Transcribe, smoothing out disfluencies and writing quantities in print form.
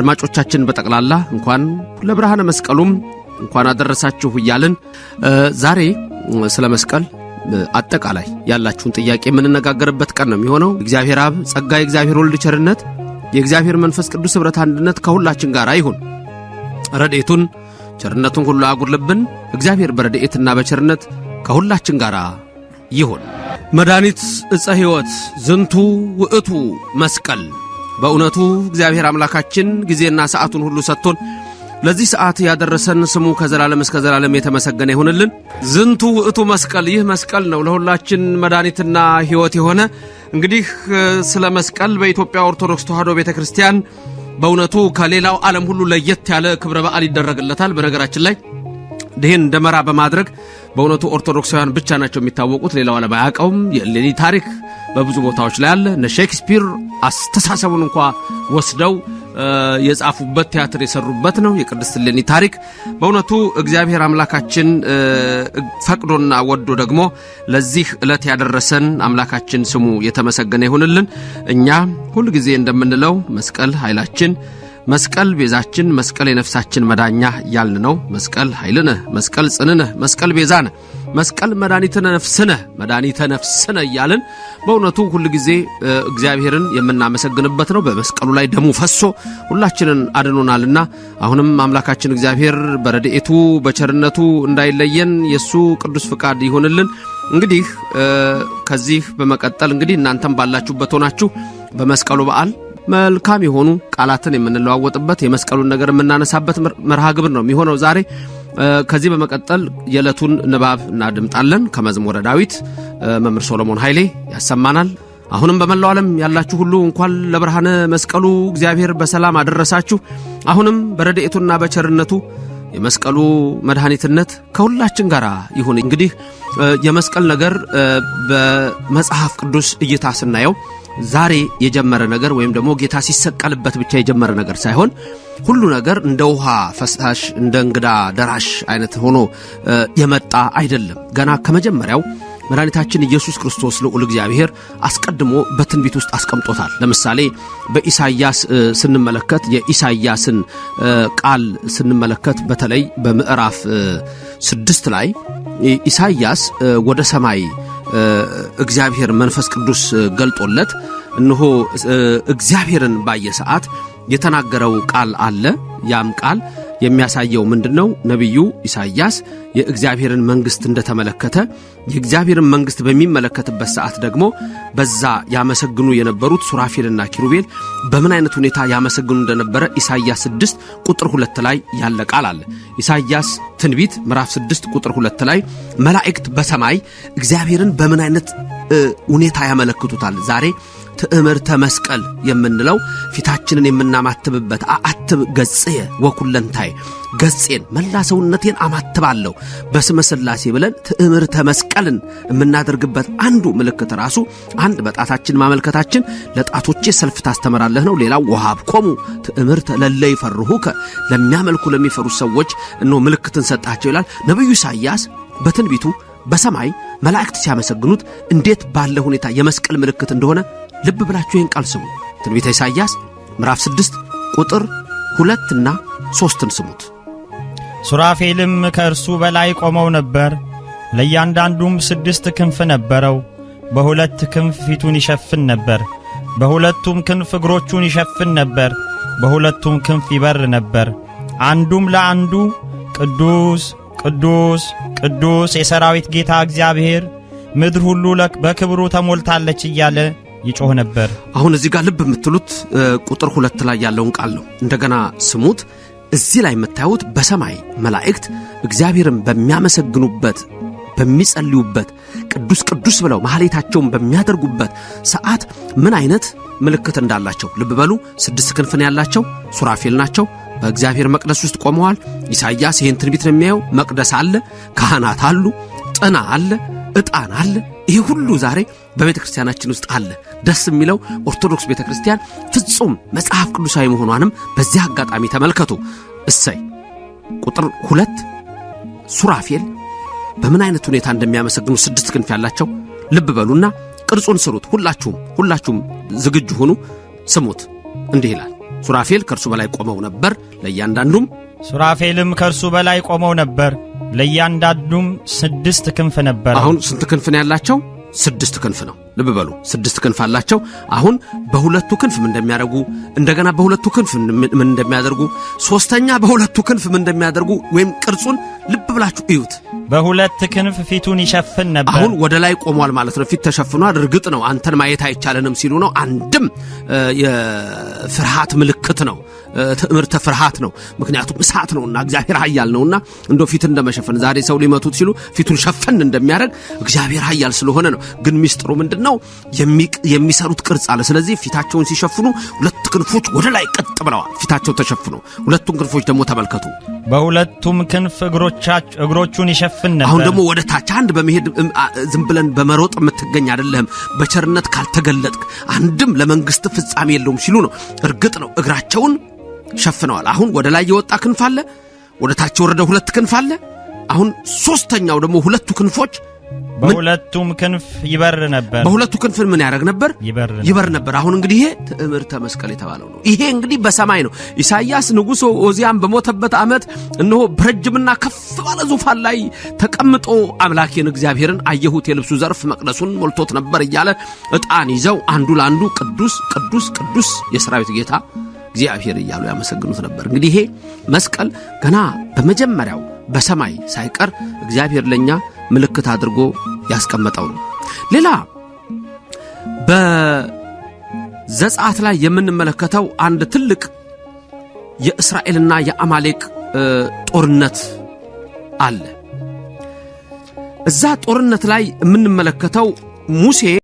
አድማጮቻችን በጠቅላላ እንኳን ለብርሃነ መስቀሉም እንኳን አደረሳችሁ እያልን ዛሬ ስለ መስቀል አጠቃላይ ያላችሁን ጥያቄ የምንነጋገርበት ቀን ነው የሚሆነው። እግዚአብሔር አብ ጸጋ፣ የእግዚአብሔር ወልድ ቸርነት፣ የእግዚአብሔር መንፈስ ቅዱስ ኅብረት አንድነት ከሁላችን ጋር ይሁን። ረድኤቱን ቸርነቱን ሁሉ አጉድልብን። እግዚአብሔር በረድኤትና በቸርነት ከሁላችን ጋር ይሁን። መድኃኒት ዕፀ ሕይወት ዝንቱ ውእቱ መስቀል። በእውነቱ እግዚአብሔር አምላካችን ጊዜና ሰዓቱን ሁሉ ሰጥቶን ለዚህ ሰዓት ያደረሰን ስሙ ከዘላለም እስከ ዘላለም የተመሰገነ ይሁንልን። ዝንቱ ውእቱ መስቀል፣ ይህ መስቀል ነው ለሁላችን መድኃኒትና ሕይወት የሆነ። እንግዲህ ስለ መስቀል በኢትዮጵያ ኦርቶዶክስ ተዋሕዶ ቤተ ክርስቲያን በእውነቱ ከሌላው ዓለም ሁሉ ለየት ያለ ክብረ በዓል ይደረግለታል። በነገራችን ላይ ይህን ደመራ በማድረግ በእውነቱ ኦርቶዶክሳውያን ብቻ ናቸው የሚታወቁት፣ ሌላው ዓለም አያውቀውም። የእሌኒ ታሪክ በብዙ ቦታዎች ላይ አለ። እነ ሼክስፒር አስተሳሰቡን እንኳ ወስደው የጻፉበት፣ ቲያትር የሰሩበት ነው የቅድስት እሌኒ ታሪክ። በእውነቱ እግዚአብሔር አምላካችን ፈቅዶና ወዶ ደግሞ ለዚህ ዕለት ያደረሰን አምላካችን ስሙ የተመሰገነ ይሁንልን። እኛ ሁል ጊዜ እንደምንለው መስቀል ኃይላችን፣ መስቀል ቤዛችን፣ መስቀል የነፍሳችን መዳኛ እያልን ነው። መስቀል ኃይልነ፣ መስቀል ጽንነ፣ መስቀል ቤዛነ፣ መስቀል መድኃኒትነ ነፍስነ፣ መድኃኒተ ነፍስነ እያልን በእውነቱ ሁል ጊዜ እግዚአብሔርን የምናመሰግንበት ነው። በመስቀሉ ላይ ደሙ ፈሶ ሁላችንን አድኖናልና አሁንም አምላካችን እግዚአብሔር በረድኤቱ በቸርነቱ እንዳይለየን የእሱ ቅዱስ ፍቃድ ይሁንልን። እንግዲህ ከዚህ በመቀጠል እንግዲህ እናንተም ባላችሁበት ሆናችሁ በመስቀሉ በዓል መልካም የሆኑ ቃላትን የምንለዋወጥበት፣ የመስቀሉን ነገር የምናነሳበት መርሃ ግብር ነው የሚሆነው ዛሬ። ከዚህ በመቀጠል የዕለቱን ንባብ እናድምጣለን። ከመዝሙረ ዳዊት መምህር ሶሎሞን ኃይሌ ያሰማናል። አሁንም በመላው ዓለም ያላችሁ ሁሉ እንኳን ለብርሃነ መስቀሉ እግዚአብሔር በሰላም አደረሳችሁ። አሁንም በረድኤቱና በቸርነቱ የመስቀሉ መድኃኒትነት ከሁላችን ጋር ይሁን። እንግዲህ የመስቀል ነገር በመጽሐፍ ቅዱስ እይታ ስናየው ዛሬ የጀመረ ነገር ወይም ደግሞ ጌታ ሲሰቀልበት ብቻ የጀመረ ነገር ሳይሆን ሁሉ ነገር እንደ ውሃ ፈሳሽ፣ እንደ እንግዳ ደራሽ አይነት ሆኖ የመጣ አይደለም። ገና ከመጀመሪያው መድኃኒታችን ኢየሱስ ክርስቶስ ልዑል እግዚአብሔር አስቀድሞ በትንቢት ውስጥ አስቀምጦታል። ለምሳሌ በኢሳይያስ ስንመለከት፣ የኢሳይያስን ቃል ስንመለከት በተለይ በምዕራፍ 6 ላይ ኢሳይያስ ወደ ሰማይ እግዚአብሔር መንፈስ ቅዱስ ገልጦለት እነሆ እግዚአብሔርን ባየ ሰዓት የተናገረው ቃል አለ። ያም ቃል የሚያሳየው ምንድነው? ነቢዩ ኢሳይያስ የእግዚአብሔርን መንግስት እንደተመለከተ፣ የእግዚአብሔርን መንግስት በሚመለከትበት ሰዓት ደግሞ በዛ ያመሰግኑ የነበሩት ሱራፌልና ኪሩቤል በምን አይነት ሁኔታ ያመሰግኑ እንደነበረ ኢሳይያስ 6 ቁጥር 2 ላይ ያለ ቃል አለ። ኢሳይያስ ትንቢት ምዕራፍ 6 ቁጥር 2 ላይ መላእክት በሰማይ እግዚአብሔርን በምን አይነት ሁኔታ ያመለክቱታል? ዛሬ ትዕምርተ መስቀል የምንለው ፊታችንን የምናማትብበት፣ አአትብ ገጽየ ወኩለንታይ፣ ገጼን መላ ሰውነቴን አማትባለሁ በስመ ሥላሴ ብለን ትዕምርተ መስቀልን የምናደርግበት አንዱ ምልክት ራሱ አንድ በጣታችን ማመልከታችን ለጣቶቼ ሰልፍ ታስተምራለህ ነው። ሌላው ወሀብኮሙ ትዕምርተ ለለ ይፈርሁከ፣ ለሚያመልኩ ለሚፈሩ ሰዎች እነሆ ምልክትን ሰጣቸው ይላል። ነቢዩ ኢሳይያስ በትንቢቱ በሰማይ መላእክት ሲያመሰግኑት እንዴት ባለ ሁኔታ የመስቀል ምልክት እንደሆነ ልብ ብላችሁ ይህን ቃል ስሙ። ትንቢተ ኢሳይያስ ምዕራፍ 6 ቁጥር 2ና 3ን ስሙት። ሱራፌልም ከእርሱ በላይ ቆመው ነበር። ለእያንዳንዱም 6 ክንፍ ነበረው። በ2 ክንፍ ፊቱን ይሸፍን ነበር፣ በ2ቱም ክንፍ እግሮቹን ይሸፍን ነበር፣ በ2ቱም ክንፍ ይበር ነበር። አንዱም ለአንዱ ቅዱስ ቅዱስ ቅዱስ የሰራዊት ጌታ እግዚአብሔር፣ ምድር ሁሉ በክብሩ ተሞልታለች እያለ ይጮህ ነበር። አሁን እዚህ ጋር ልብ የምትሉት ቁጥር 2 ላይ ያለውን ቃል ነው። እንደገና ስሙት። እዚህ ላይ የምታዩት በሰማይ መላእክት እግዚአብሔርን በሚያመሰግኑበት፣ በሚጸልዩበት፣ ቅዱስ ቅዱስ ብለው ማህሌታቸውን በሚያደርጉበት ሰዓት ምን አይነት ምልክት እንዳላቸው ልብ በሉ። 6 ክንፍን ያላቸው ሱራፌል ናቸው። በእግዚአብሔር መቅደስ ውስጥ ቆመዋል። ኢሳይያስ ይህን ትንቢት ነው የሚያየው። መቅደስ አለ፣ ካህናት አሉ፣ ጥና አለ፣ ዕጣን አለ። ይሄ ሁሉ ዛሬ በቤተ ክርስቲያናችን ውስጥ አለ። ደስ የሚለው ኦርቶዶክስ ቤተ ክርስቲያን ፍጹም መጽሐፍ ቅዱሳዊ መሆኗንም በዚህ አጋጣሚ ተመልከቱ። እሰይ፣ ቁጥር 2 ሱራፌል በምን አይነት ሁኔታ እንደሚያመሰግኑ 6 ክንፍ ያላቸው ልብ በሉና ቅርጹን ስሩት። ሁላችሁም ዝግጁ ሁኑ፣ ስሙት። እንዲህ ይላል። ሱራፌል ከእርሱ በላይ ቆመው ነበር፣ ለእያንዳንዱም ሱራፌልም ከእርሱ በላይ ቆመው ነበር፣ ለእያንዳንዱም 6 ክንፍ ነበረው። አሁን ስንት ክንፍ ነው ያላቸው? 6 ክንፍ ነው። ልብ በሉ፣ 6 ክንፍ አላቸው። አሁን በሁለቱ ክንፍ ምን እንደሚያደርጉ፣ እንደገና በሁለቱ ክንፍ ምን እንደሚያደርጉ፣ ሶስተኛ በሁለቱ ክንፍ ምን እንደሚያደርጉ ወይም ቅርጹን ልብ ብላችሁ እዩት። በሁለት ክንፍ ፊቱን ይሸፍን ነበር። አሁን ወደ ላይ ቆሟል ማለት ነው። ፊት ተሸፍኗል። እርግጥ ነው አንተን ማየት አይቻለንም ሲሉ ነው። አንድም የፍርሃት ምልክት ነው፣ ትዕምርተ ፍርሃት ነው። ምክንያቱም እሳት ነውና እግዚአብሔር ኃያል ነውና እንደው ፊት እንደመሸፈን ዛሬ ሰው ሊመቱት ሲሉ ፊቱን ሸፈን እንደሚያደርግ እግዚአብሔር ኃያል ስለሆነ ነው። ግን ሚስጥሩ ምንድነው? የሚሰሩት ቅርጽ አለ። ስለዚህ ፊታቸውን ሲሸፍኑ ሁለት ክንፎች ወደ ላይ ቀጥ ብለዋል፣ ፊታቸው ተሸፍኖ። ሁለቱን ክንፎች ደግሞ ተመልከቱ። በሁለቱም ክንፍ እግሮቹን ይሸፍን ነበር። አሁን ደግሞ ወደ ታች አንድ በመሄድ ዝም ብለን በመሮጥ የምትገኝ አይደለህም፣ በቸርነት ካልተገለጥክ አንድም ለመንግስት ፍጻሜ የለውም ሲሉ ነው። እርግጥ ነው እግራቸውን ሸፍነዋል። አሁን ወደ ላይ የወጣ ክንፍ አለ፣ ወደ ታች የወረደ ሁለት ክንፍ አለ። አሁን ሶስተኛው ደግሞ ሁለቱ ክንፎች በሁለቱም ክንፍ ይበር ነበር። በሁለቱ ክንፍ ምን ያደርግ ነበር? ይበር ነበር። ይበር ነበር። አሁን እንግዲህ ይሄ ትዕምርተ መስቀል የተባለው ነው። ይሄ እንግዲህ በሰማይ ነው። ኢሳይያስ ንጉሥ ኦዚያን በሞተበት ዓመት እነሆ በረጅምና ከፍ ባለ ዙፋን ላይ ተቀምጦ አምላኬን እግዚአብሔርን አየሁት፣ የልብሱ ዘርፍ መቅደሱን ሞልቶት ነበር እያለ ዕጣን ይዘው አንዱ ለአንዱ ቅዱስ ቅዱስ ቅዱስ የሰራዊት ጌታ እግዚአብሔር እያሉ ያመሰግኑት ነበር። እንግዲህ ይሄ መስቀል ገና በመጀመሪያው በሰማይ ሳይቀር እግዚአብሔር ለኛ ምልክት አድርጎ ያስቀመጠው ነው። ሌላ በዘጸአት ላይ የምንመለከተው አንድ ትልቅ የእስራኤልና የአማሌቅ ጦርነት አለ። እዛ ጦርነት ላይ የምንመለከተው ሙሴ